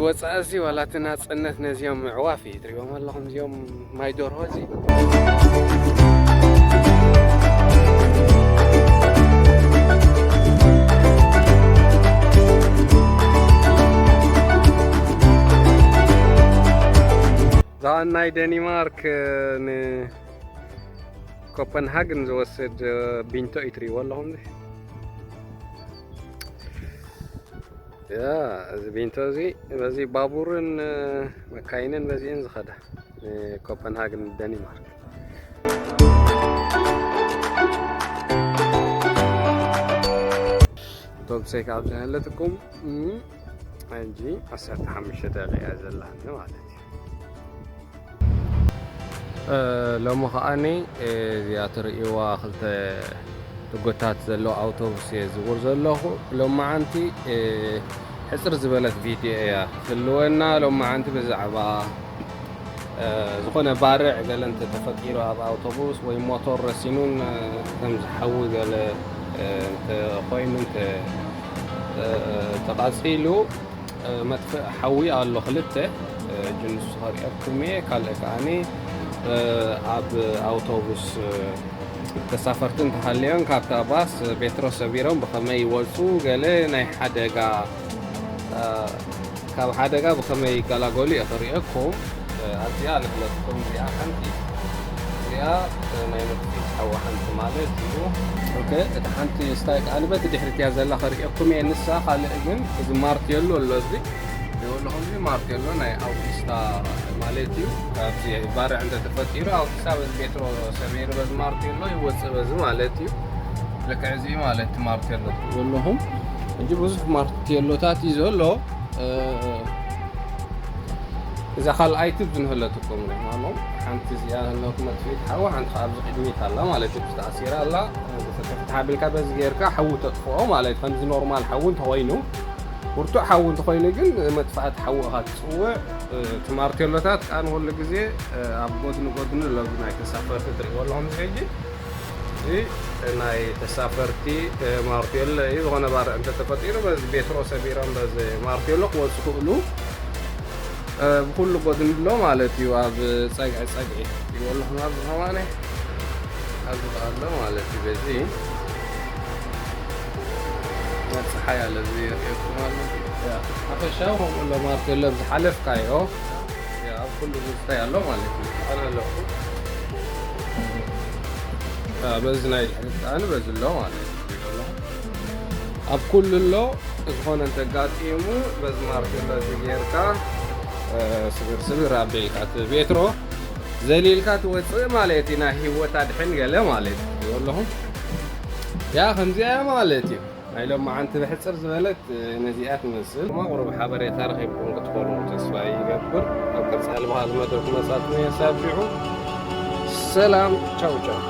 ወፃእዚ ዋላ እቲ ናፅነት ነዚኦም ኣዕዋፍ እዩ። ትሪእዎም ኣለኹም እዚኦም ማይ ደርሆ እዚ። እዛ ናይ ደኒማርክ ንኮፐንሃግን ዝወስድ ቢንቶ እዩ። ትሪእዎ ኣለኹም እዚ። ያ፣ እዚ ቢንቶ እዚ በዚ ባቡርን መካይንን በዚአን ዝኸዳ ንኮፐንሃግን ደኒማርክ። ኣውቶቡሰይ ካብ ዝህለትኩም ሕጂ ዓሰርተ ሓሙሽተ ደቂቃ ዘላኒ ማለት እዩ። ሎሚ ከዓኒ እዚኣ ትርእይዋ ክልተ ትጎታት ዘለዎ ኣውቶቡስ እየ ዝውር ዘለኹ። ሎማዓንቲ ሕፅር ዝበለት ቪድዮ እያ ክህልወና። ሎማዓንቲ ብዛዕባ ዝኾነ ባርዕ ገለ እንተተፈጢሩ ኣብ ኣውቶቡስ ወይ ሞቶር ረሲኑን ከምዚ ሓዊ ገለ እንተኮይኑ እንተ ተቓፂሉ መጥፍእ ሓዊ ኣሎ ክልተ። ጅንሱ ከርእየኩም እየ። ካልእ ከዓኒ ኣብ ኣውቶቡስ ተሳፈርቲ እንተሃልዮም ካብታ ባስ ቤትሮ ሰቢሮም ብኸመይ ይወፁ ገለ ናይ ሓደጋ ካብ ሓደጋ ብኸመይ ይገላገሉ እየ ከርእየኩም። ኣብዚኣ ንግለፅኩም። እዚኣ ሓንቲ እዚኣ ናይ መጥፊት ሓዊ ሓንቲ ማለት እዩ። ኦኬ፣ እቲ ሓንቲ ስታይ ከዓኒ በቲ ድሕሪት እያ ዘላ ከርእየኩም እየ። ንሳ ካልእ ግን እዚ ማርቴሎ ኣሎ፣ እዚ ይኸውልኹም፣ እዚ ማርቴሎ ናይ ኣውቲስታ ማለት እዩ። ካብዚ ባርዕ እንተተፈጢሩ ኣውቲስታ በዚ ቤትሮ ሰሜሩ በዚ ማርቴሎ ይወፅእ በዚ ማለት እዩ። ልክዕ እዚ ማለት እቲ ማርቴሎ ትብሉ ኣለኹም። ሕጂ ብዙሕ ማርቴሎታት እዩ ዘሎ። እዛ ካልኣይቲ ብዝንህለትኩም ሪማኖ ሓንቲ እዚኣ ህለኩ መጥፊት ሓዊ ሓንቲ ከኣ ኣብዚ ቅድሚት ኣላ ማለት እዩ። ተኣሲራ ኣላ። ተፍትሓ ብልካ በዚ ጌርካ ሓዊ ተጥፍኦ ማለት እዩ። ከምዚ ኖርማል ሓዊ እንተኾይኑ፣ ብርቱዕ ሓዊ እንተኾይኑ ግን መጥፋእቲ ሓዊ ኢኻ ትፅውዕ። እቲ ማርቴሎታት ከኣ ንኩሉ ግዜ ኣብ ጎድኒ ጎድኒ ኣሎ። እዚ ናይ ተሳፈርቲ ትርእይዎ ኣለኹም እዚ ሕጂ። እዚ ናይ ተሳፈርቲ ማርቴሎ እዩ። ዝኾነ ባርዕ እንተተፈጢሩ በዚ ቤትሮ ሰቢሮም በዚ ማርቴሎ ክወፁ ክእሉ ብኩሉ ጎድኒ ኣሎ ማለት እዩ። ኣብ ፀግዒ ፀግዒ ይበልኹም ኣብዚ ከማነ ኣብዚ ከኣሎ ማለት እዩ። በዚ ፀሓይ ኣለ እዚ የርእየኩም ኣሎ። ሓፈሻዊ ከምኡ ኣሎ ማርቴሎ ኣብዚ ሓለፍካዮ ኣብ ኩሉ ዝስታይ ኣሎ ማለት እዩ። ኣነ ኣለኹ። በዚ ናይ ድሕሪት ከዓኒ በዚ ኣሎ ማለት እዩ። ኣብ ኩሉ ኣሎ። ዝኾነ እንተጋጢሙ በዚ ማርቴሎ እዚ ጌርካ ስብር ስብር ኣቢልካ እቲ ቤትሮ ዘሊልካ ትወፅእ ማለት እዩ። ናይ ህይወት ኣድሕን ገለ ማለት እዩ ኣለኹም። ያ ከምዚኣ እያ ማለት እዩ። ናይ ሎማዓንቲ ብሕፅር ዝበለት ነዚኣ ትመስል። ድማ ቁሩብ ሓበሬታ ረኺብኩም ክትኾኑ ተስፋ ይገብር። ኣብ ቀፃሊ ብኻልእ መድረኽ ክመፃኩም እየ። ሳብሒኹም ሰላም፣ ቻው ቻው።